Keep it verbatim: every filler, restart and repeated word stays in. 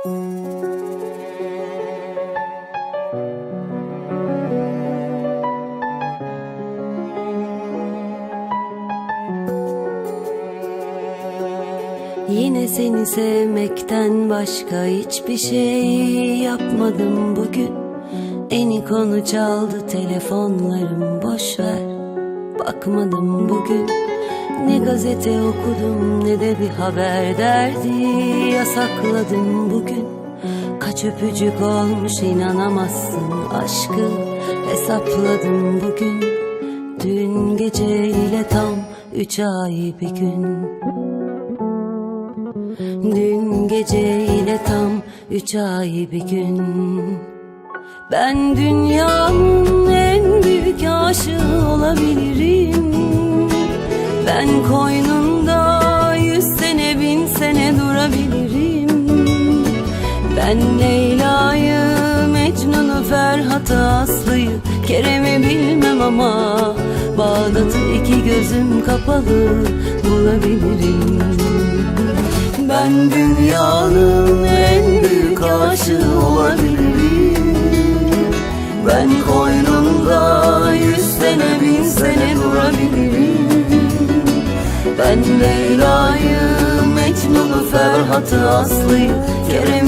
Yine seni sevmekten başka hiçbir şey yapmadım bugün. Eni konu çaldı telefonlarım, boş ver, bakmadım bugün. Ne gazete okudum ne de bir haber derdi, yasakladım bugün. Kaç öpücük olmuş inanamazsın, aşkı hesapladım bugün. Dün geceyle tam üç ay bir gün. Dün geceyle tam üç ay bir gün. Ben dünyanın en büyük aşığı olabilirim. Ben koynunda yüz sene, bin sene durabilirim. Ben Leyla'yı, Mecnun'u, Ferhat'ı, Aslı'yı, Kerem'i bilmem ama Bağdat'ı iki gözüm kapalı bulabilirim. Ben dünyanın en büyük aşığı olabilirim. Ben koynunda yüz sene, bin sene durabilirim. Ben Leyla'yı, Mecnun'u, Ferhat'ı, Aslı'yı, Kerem'i